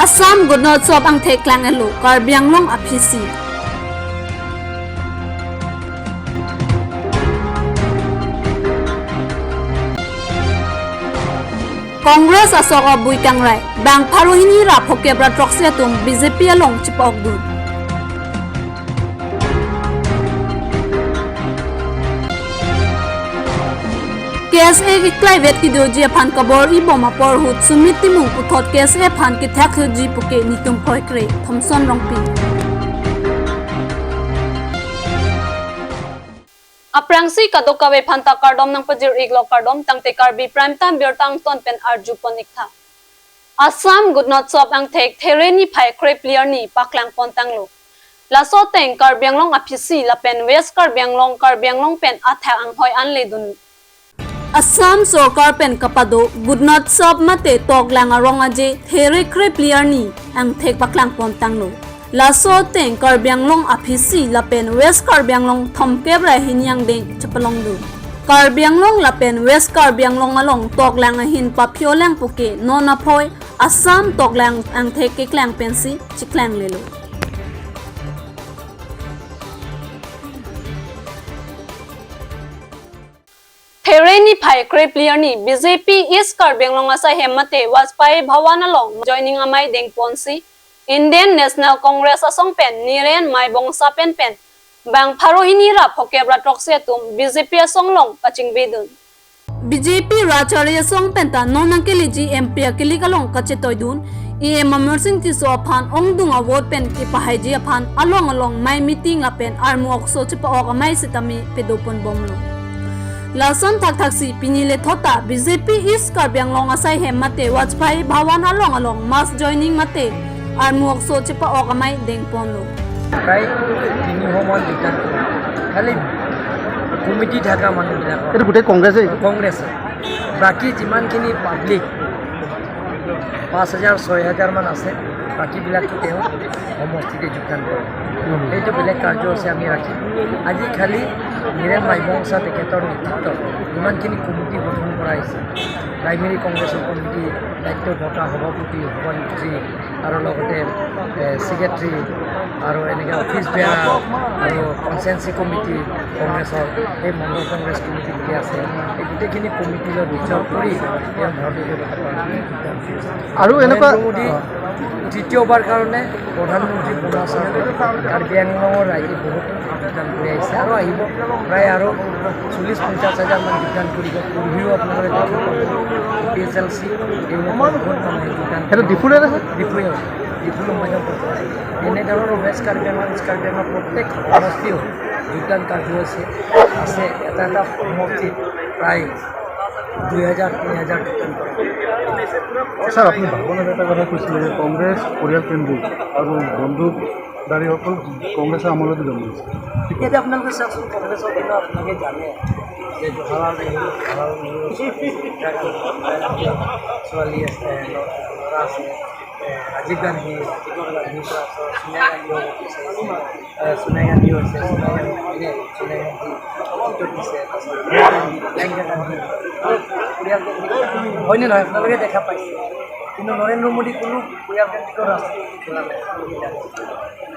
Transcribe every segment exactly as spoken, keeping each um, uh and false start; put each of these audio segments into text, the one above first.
Assam Gunotsav angthek klang-etlo Karbi Anglong aphisi. Congress asok abui kangrai, bang pharo hini ra phokep ra throksi atum B J P along chipa-okdun. K S A keklaivet kedoji aphan kabor-i bom apor ahut Sumit Timung puthot K S A aphan kethak thuji puke netum kroikre, Thomson Rongpi. Aphrangsi kadokave aphanta kardom nangpajir-iklo, kardom, tangte Karbi Prime Time birta angton pen arjupon-iktha. Assam Gunotsav angthek There niphai krepli arni paklangpontanglo. Laso ateng Karbi Anglong aphisi lapen West Karbi Anglong, Karbi Anglong pen athak anghoi anledun. Assam sorkar pen kapado Gunotsav mate toklang arong aje There krepli arni angthek paklangpontanglo. Laso ateng Karbi Anglong aphisi lapen West Karbi Anglong thomkep ra hini angdeng chepalongdun. Karbi Anglong lapen West Karbi Anglong along toklang ahin paphilang puke non aphoi Assam toklang angthek keklang pensi chiklanglelo. There niphai krepli arni B J P East Karbi Anglong asaihem mate Vajpayee Bhawan along joining amei dengponsi Indian National Congress asong pen Niren Maibongsa pen pen bang pharo hini ra phokep ra throksi atum B J P asong along kachingbidun. B J P rachari asong penta non nangkeleji M P akilik along kachetoidun, E M Amarsing Tisso aphan ongdung avote pen kepahaiji aphan along along mei meeting lapen armu okso chepa-ok amei sitame padoponbomlo. Lason thakthaksi pini lethot ta B J P East Karbi Anglong asaihem mate Vajpayee Bhawan along along mass joining mate armu okso chepa-ok amei dengponlo. প্ৰায় তিনিশ মান যোগদান কৰে। খালি কমিটি থকা মানুহবিলাকৰ। এইটো গোটেই কংগ্ৰেছেই? কংগ্ৰেছে। বাকী যিমানখিনি পাব্লিক, পাঁচ হাজাৰ, ছয় হাজাৰ মান আছে, বাকীবিলাকতো তেওঁ সমষ্টিতে যোগদান কৰে। উম। সেইটো বেলেগ কাৰ্যসূচী আমি ৰাখিম। আজি খালি নিৰেন মাইবংচা তেখেতৰ নেতৃত্বত ইমানখিনি কমিটি গঠন কৰা হৈছে। প্ৰাইমেৰী কংগ্ৰেছৰ কমিটি, দায়িত্ব বঁটা সভাপতি, সভানেত্ৰী, আৰু লগতে, এ, ছেক্ৰেটাৰী আৰু এনেকে অফিচ বেয়াৰ আৰু কনষ্টিটুৱেঞ্চি কমিটি কংগ্ৰেছৰ, এই মণ্ডল কংগ্ৰেছ কমিটি বুলি আছে, এই গোটেইখিনি কমিটিলৈ ৰিচ আউট কৰি তেওঁ ভাৰতীয় জনতা পাৰ্টীত যোগদান কৰিছে। আৰু এনেকুৱা নৰেন্দ্ৰ মোদী অ। তৃতীয়বাৰ কাৰণে প্ৰধানমন্ত্ৰী বনোৱা চাউল কাৰ্বি আংলঙৰ ৰাইজে বহুত যোগদান কৰি আহিছে আৰু আহিব। প্ৰায় আৰু চল্লিছ পঞ্চাছ হাজাৰ মান যোগদান কৰিব। পৰহিও আপোনালোকে দেখিব, পি এইচ এল চি, এইবিলাকত বহুত মানুহে যোগদান সেইটো ডিফুৰে নে? ডিফুৱে হয়। ডিফু লমবাগাং পঞ্চায়ত। এনেধৰণৰ ৱেষ্ট কাৰ্বি আংলং, ইষ্ট কাৰ্বি আংলং প্ৰত্যেক সমষ্টিও যোগদান কাৰ্যসূচী আছে। এটা এটা সমষ্টিত প্ৰায় দুই হাজাৰ, তিনি হাজাৰ যোগদান কৰে। ছাৰ, আপুনি ভাষণত এটা কথা কৈছিলে যে কংগ্ৰেছ পৰিয়াল কেন্দ্ৰিক আৰু বন্দুকধাৰীসকল কংগ্ৰেছৰ আমোলাতে জন্ম হৈছে। এতিয়া আপোনালোকে চাওকচোন, কংগ্ৰেছৰ দিনত আপোনালোকে জানে যে জৱাহৰলাল নেহৰু, জৱাহৰলাল নেহৰু আছে, ইন্দিৰা গান্ধী, ছোৱালী আছে, ল'ৰা আছে, এ, ৰাজীৱ গান্ধী, ৰাজীৱ গান্ধীৰ পৰা আছে, ছোনিয়া গান্ধী হ'ব বিচাৰিছে, এ, ছোনিয়া গান্ধী হৈছে, ছোনিয়া গান্ধী, হয়নে? ছোনিয়া গান্ধী উত্তৰ দিছে, তাৰপিছত ইন্দিৰা গান্ধী, প্ৰিয়ংকা গান্ধী, পৰিয়াল কেন্দ্ৰিক হয়নে নহয় আপোনালোকে দেখা পাইছে। কিন্তু নৰেন্দ্ৰ মোদী কোনো পৰিয়াল কেন্দ্ৰিক ৰাজনীতি কৰা নাই।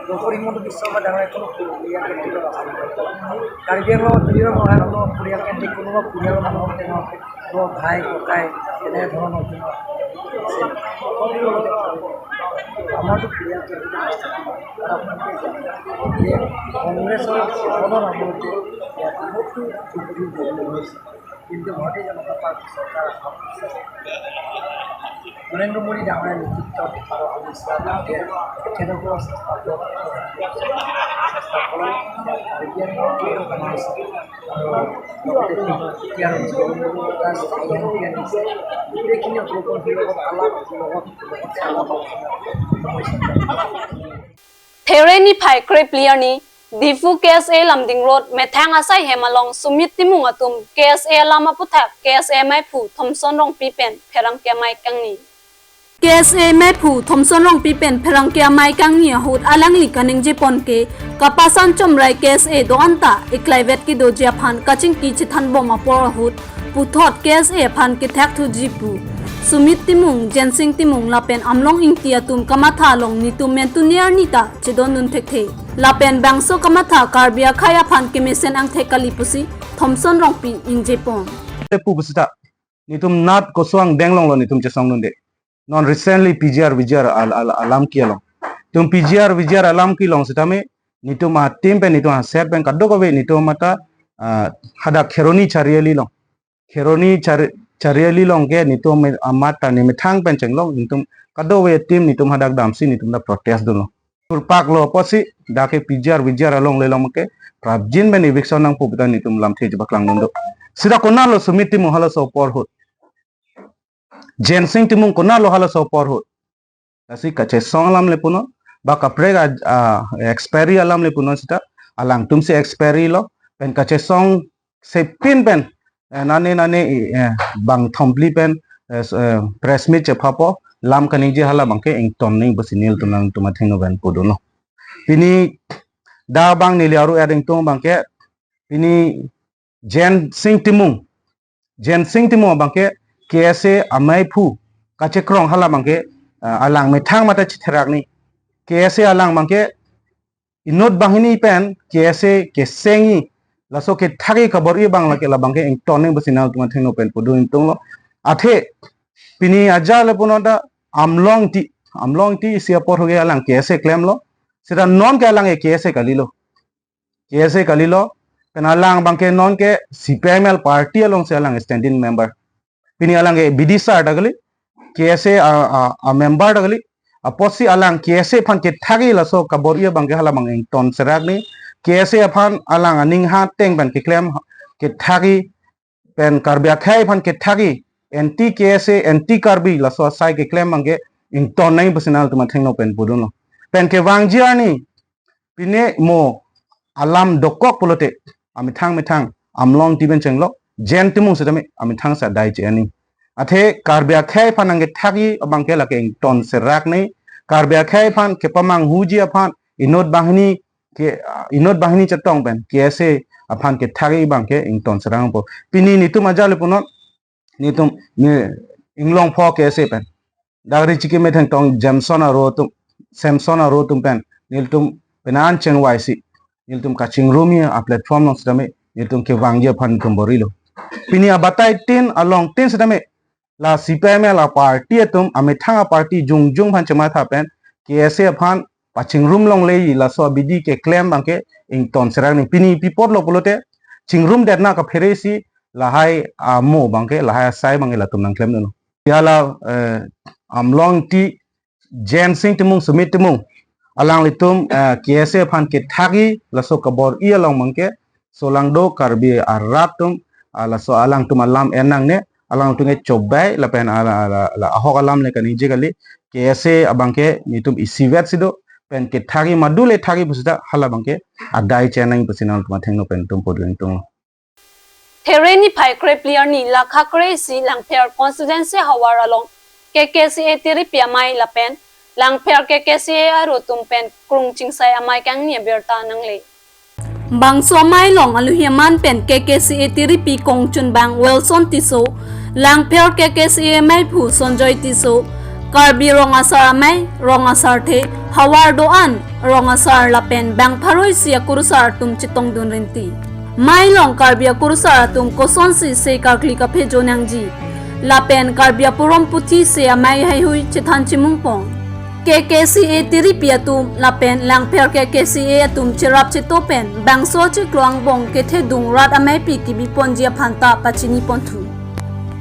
ডক্টৰ হিমন্ত বিশ্ব শৰ্মা ডাঙৰীয়া কোনো পৰিয়াল কেন্দ্ৰিক ৰাজনীতি কৰা নাই। কাৰ্বি আংলঙত যদিও নহয়, কোনো পৰিয়াল কেন্দ্ৰিক কোনোবা পৰিয়ালৰ মানুহক তেওঁ কোনো ভাই, ককাই, এনেধৰণৰ কোনো আছে। আমাৰতো পৰিয়াল কেন্দ্ৰিক ৰাজনীতি নহয়। আৰু আপোনালোকে জানে যে কংগ্ৰেছৰ পতনৰ আগতে ইয়াত বহুতো দুৰ্নীতি হৈছে। কিন্তু ভাৰতীয় জনতা পাৰ্টি চৰকাৰ অহাৰ পিছত নৰেন্দ্ৰ মোদী ডাঙৰীয়াৰ নেতৃত্বত আৰু অমিত শ্বাহ ডাঙৰীয়াৰ তেখেতসকলৰ চেষ্টা, চেষ্টা ফলত কাৰ্বি আংলঙৰ আৰু লগতে টি আৰ অঞ্চলৰ পৰা স্থায়ী এম পি আনিছে। গোটেইখিনি অগ্ৰগতিৰ লগত আলাপ, লগত, লগত আলাপ আলোচনা সমস্যা There niphai krepli arni, Diphu K S A Lumding Road, Methang asaihem along Sumit Timung atum K S A alam aputhak K S A meiphu Thomson Rongpi pen pherangke amei kangni. K S A meiphu Thomson Rongpi pen pherangke amei kangni ahut alangli kaningjepon ke, kapasan chomrai K S A do-an ta eklaivet kedoji aphan kachingki chethanbom apor ahut puthot K S A aphan kethak thuji pu. Sumit Timung, Jensing Timung lapen Amlong Ingti atum kamatha along netum mentuni arni ta chedondun thekthe. Lapen bangso kamatha Karbi akhei aphan kemesen angthek kali pusi Thomson Rongpi ingjepon. Tepu pusita, netum nat koso angdeng longlo netum chesongdunde. Non recently P G R V G R al, al, alam ke along. Tum P G R V G R alam ke along sitame, netum a team pen, netum a set pen kadokave netum mata, ah, hadak Kheroni Chariali along. Kheroni Char-, Chariali along ke netum me-, amat ta nemethang pen chenglong, netum kadokave team netum hadak damsi netum ta protest dunlo. Purpak lo apotsi dak ke P G R V G R along le along ke prapjin pen eviction nangpo puta netum lamthe chepaklang dun do. Sita konatlo Sumit Timung halaso apor ahut. Jensing Timung konatlo halaso apor ahut. Lasi kachesong alam le punon, ba kaprek a, a, expiry alam le punon sita, alangtum si expiry lo, pen kachesong sepin pen, eh, nane nane, eh, bang thomphli pen, eh, s-, eh, press meet chephapo, lam kaningje hala abangke ington nangji pusi nelitum nangtum athengno pen pudunlo. Pini dak abang neli aru ading tung abangke, pini Jensing Timung. Jensing Timung abangke K S A amei aphu kachekrong hala abangke, ah, alang methang mata chitherak ni. K S A alang abangke inut banghini pen K S A kesengji laso kethakji kabor-i abang lake labangke ington nangji pusi nangtum athengno pen pudun ingtunglo. Athe pini ajat le punon ta Amlong Ingti, Amlong Ingti isi apor ahut ke alang K S A klemlo. Sita non ke alang ke K S A kalilo. K S A kalilo, pen alang abangke non ke C P I M L party alongsi alang standing member. Pini alang ke B D sir ta kali, K S A a, a, a member ta kali, apotsi alang K S A aphan kethakji laso kabor-i abangke hala abang ington serak ni, K S A aphan alang aning ha teng pen keklem kethakji, pen Karbi akhei aphan kethakji, anti K S A, anti Karbi laso asai keklem abangke ington nangji pusi nangtum athengno pen pudunlo. Pen kevangji arni, pine mo alam dokok pulote, amethang methang Amlong Ingti pen chenglok, Jen Timung sitame amethang si adai che-en ni. Athe Karbi akhei aphan nangkethakji abangke lake ington serak ni, Karbi akhei aphan kepamanghuji aphan inut banghini ke, ah, inut banghini chetong pen K S A aphan kethakji abangke ington serak po. Pini netum ajat le punon, netum, ne, Inglongpho K S A pen, dak Richiki methang tong Jameson aro atum, Samson aro atum pen, nelitum pen an chengvaisi, nelitum kachingrumji a platform along sitame, nelitum kevangji aphan netum bor-ilo. Pini abatai tin along tin sitame, la C P I M L a party atum, amethang a party jongjong aphan chematha pen, K S A aphan pachingrum longleji laso abidi keklem abangke ington serak ni. Pini pi apotlo pulote, chingrum detna kaphere si lahai amo abangke, lahai asai abangke latum nangklem dunlo. Hala, eh, Amlong Ingti, Jensing Timung, Sumit Timung, alanglitum, eh, K S A aphan kethakji laso kabor-i along abangke, solangdo Karbi arat atum, ah, laso alangtum alam en nangne, alangtum ke chobai lapen ala, ala, ala ahok alam le kaningje kali, K S A abangke netum isivet si do, pen kethakji madu le thakji pusita hala abangke adai che-en nangji pusi nangtum athengno pen netum pudun ingtunglo. There niphai krepli arni lakha kre-isi Langpher constituency havar along K K C A tiripi amei lapen Langpher K K C A aro atum pen krung chingsai amei kangni abirta nangle. Bangso amei along alohi aman pen K K C A tiripi kongchunbang Wilson Tisso, Langpher K K C A amei aphu Sonjoy Tisso, Karbi Rong Asar Amei, Rong Asarthe, havar do-an, Rong Asar lapen bang pharo-isi akurusar atum chetongdun rinti. Amei along Karbi akurusar atum kosonsi sei karkli kaphejo nangji lapen Karbi apurom puthi se amei haihui chethan chimungpon. K K C A tiripi atum lapen Langpher K K C A atum cherap cheto pen bangso chiklo angbong kethedung rat ameipi kebiponji aphanta pachiniponthu.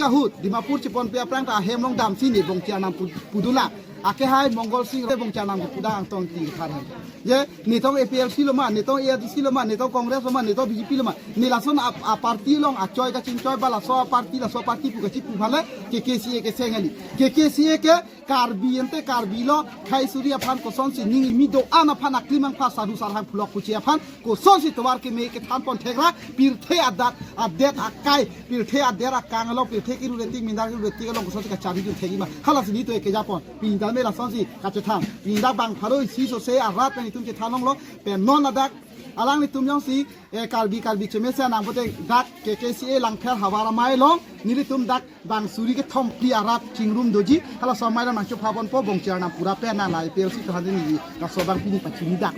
Ahut Dimapur cheponpe aphrang ta ahem along damsi ne bongchar nam pu-, pudula. Akehai Mongol Sing re bongchar nam puda angtong ti thar hai. Je, netum A P H L C lo ma, netum A R D C lo ma, netum Congress lo ma, netum B J P lo ma. Ne lason a, a party along achoi kachingchoi ba laso a party, laso a party pu kachipu aphan le K K C A keseng kali. K K C A ke Karbi ante Karbi lo, khei suri aphan kosonsi ning kimi do-an aphan aklimang pha saru sarhang pulok puche aphan kosonsi tovar keme kethan pon thekra, pirthe adat, adet akai, pirthe adet akang along, pirthe kiru reting, mindar kiru reting along kosonsi kachari dun thekji ma. Halasi netum kejapon, pindal me lasonsi kachethan, pinda bang pharo-isi sose arat pen netum chethan longlo, pen non adak, Alanglitum jongsi, eh, Karbi, Karbi chemesen nangpute dak K K C A Langpher havar amei along, nelitum dak bang suri kethom phli arat chingrum doji, halaso amei along nangchophabonpo, bongchir nam pura pen nang la A P H L C to hande neli, laso abang pini pachini dak.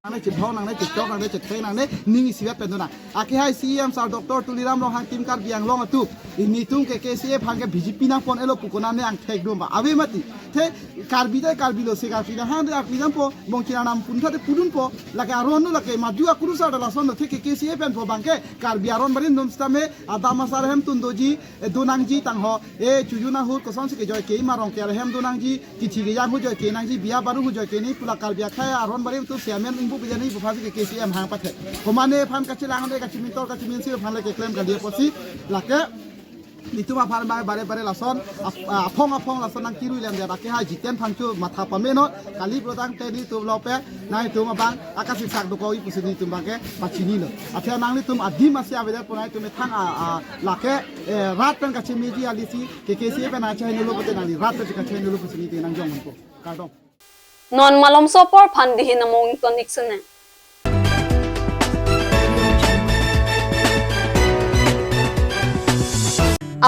Nangne chethong, nangne chechok, nangne chetheng, nangne ning isivet pen dona. Akehai C E M sir Doctor Tuliram Ronghang tim Karbi Anglong atum, nelitum K K C A aphan ke B J P nangpon-elo pu konane angthek dum ba. Ave mati. The Karbi dei Karbi lo se Karbi nang hande Karbi nangpo, bongchir nam pun thate pudunpo, lake aron lo lake madu akurusar da lason lo the K K C A pen po abang ke Karbi aron barim dum sitame, adam asar hem tun doji, eh, donangji tangho, eh, chuju nahut kosonsi kejoi ke ima Rongker ahem donangji, kithi kejang ahut joi ke nangji, biya baru ahut joi ke nangji pu la Karbi akhei aron barim atum chairman ingbu pejani pu aphansi K K C A hang pathe. Komane aphan kachelang de kachemintor kacheminsi aphan le keklem kali apotsi, lake nelitum aphan abang bare bare lason, ap-, aphong aphong lason nangkirui lem de, akehai Jiten Phangcho matha pamenon, kali protang te nelitum lope, nanglitum abang, akasiksak dokok-i pusi nelitum abang ke pachinilo. Aphi nanglitum adim asi avedet pon nangtum methang a, a, lake, eh, rat pen kachemeji alisi, K K C A pen achainolo pute nangli rat pen kachainolo pusi nelitum nangjongpo. Kardom. Non malomso apor aphan dihin among ington ik sene.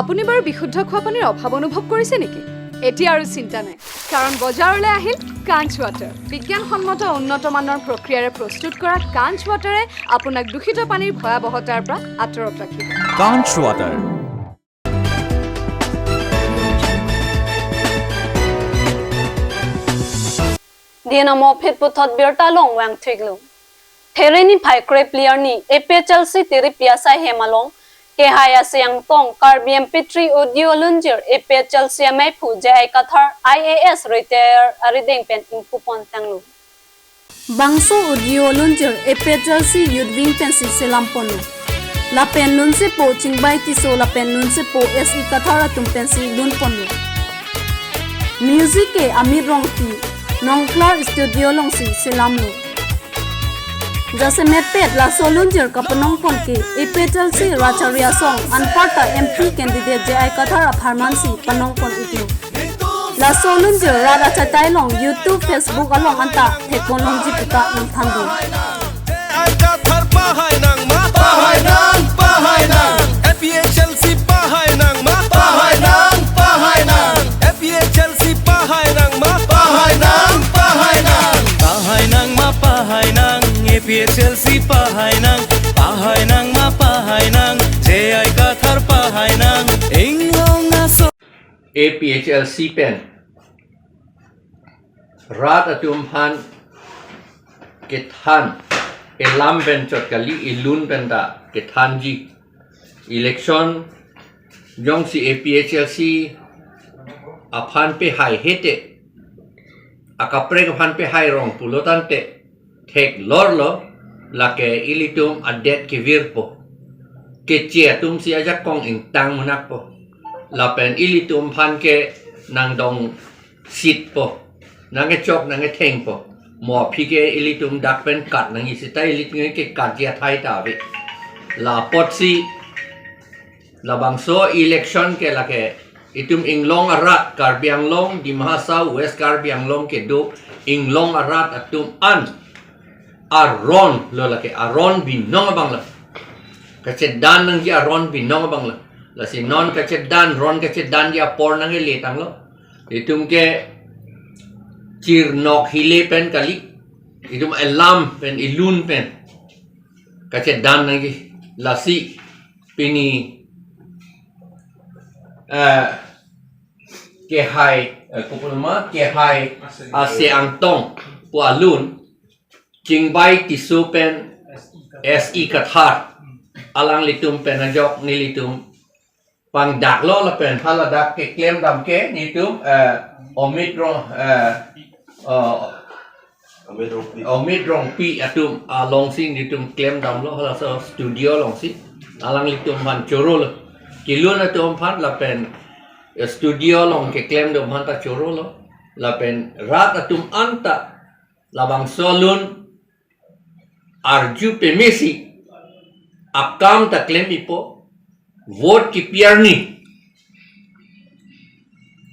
আপুনি বাৰু বিশুদ্ধ খোৱা পানীৰ অভাৱ অনুভৱ কৰিছে নেকি? এতিয়া আৰু চিন্তা নাই, কাৰণ বজাৰলৈ আহিল কাঞ্চ ৱাটাৰ। বিজ্ঞানসন্মত উন্নত মানৰ প্ৰক্ৰিয়াৰে প্ৰস্তুত কৰা কাঞ্চ ৱাটাৰে আপোনাক দূষিত পানীৰ ভয়াৱহতাৰ পৰা আঁতৰত ৰাখিব। Kanch Water. Dihin amo phit puthot birta along vangthiklo. Phereni phai krepli arni A P H L C Tiripia asai hem along kehai ase angtong Karbi M P three audio lunjir A P H L C ameiphu J I Kathar I A S retire arideng pen ingpupon tanglo. Bangso audio lunjir A P H L C Youth Wing pensi selam ponlo. Lapen lunsepo Chingbai Tisso lapen lunsepo S E Kathar atum pensi lun ponlo. Music ke Amit Rongpi, Nongklar Studio alongsi selamlo. Jasemet pet laso lunjir kapanong pon ke A P H L C rat achari asong anparta M P candidate J I Kathar apharmansi panong pon iklo. Laso lunjir rat achatai along YouTube, Facebook along anta thekpon longji puta nangthandun. J I Kathar pahai nangma, pahai nang, pahai nang. A P H L C pahai nangma, pahai nang, pahai nang. A P H L C pahai nangma, pahai nang, pahai nang. Pahai nangma, pahai nang. A P H L C pahai nang, pahai nangma, pahai nang. J I Kathar pahai nang. Inglong aso A P H L C pen rat atum aphan kethan, elam pen chot kali, elun pen ta kethanji. Election jongsi A P H L C aphan pehai hete, akaprek aphan pehai rong pulo tangte, theklorlo, lake ilitum adet kevirpo. Keche atumsi ajakong ingtang munakpo. Lapen ilitum aphan ke nangdong sitpo. Nangkechok nangkethengpo. Mo aphi ke ilitum dak pen kat nangji seta ilitum ke katji athai ta ave. La apotsi labangso election ke lake itum inglong arat Karbi Anglong, Dima Hasao, West Karbi Anglong kedo inglong arat atum an aron lo lake, aron binong abang lo. Kachedan nangji aron binong abang lo. Lasi non kachedan, ron kachedanji apor nangkele tanglo. Itum ke chirnok hile pen kali. Itum elam pen, elun pen kachedan nangji. Lasi pini, eh, kehai, eh, kopulma, kehai ase angtong pu alun, Chingbai Tisso pen S E Kathar, alanglitum pen ajok nelitum pangdaklo lapen haladak keklem dam ke nelitum, eh, Omit Rong, eh, eh, Omit Rongpi. Omit Rongpi atum alongsi nelitum klem damlo, halaso studio alongsi. Alanglitum aphan chorolo. Kelun atum aphan lapen, eh, studio along keklem atum aphan ta chorolo. Lapen rat atum anta labangso alun arju pemesi akam ta klem-ipo, vote kepi arni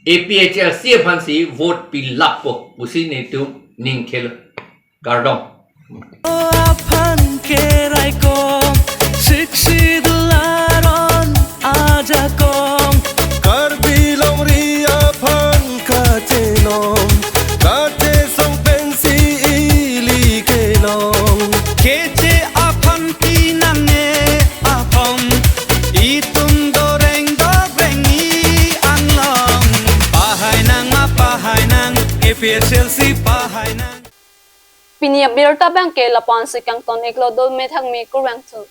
A P H L C aphansi vote pilappo pusi nelitum ning khelo. Kardom. Aphan Keraikom, siksi dularon ajakong. Karbi longri aphan kachenom, kachesong pensi ili kelong. Keche aphan pinangne aphong, itum doreng dobreng ni anglong. Pahai nang ma pahai nang, A P H L C pahai nang. Pini abirta abangke lapu-ansi kangton-iklo, dome thakme, kurvangthu.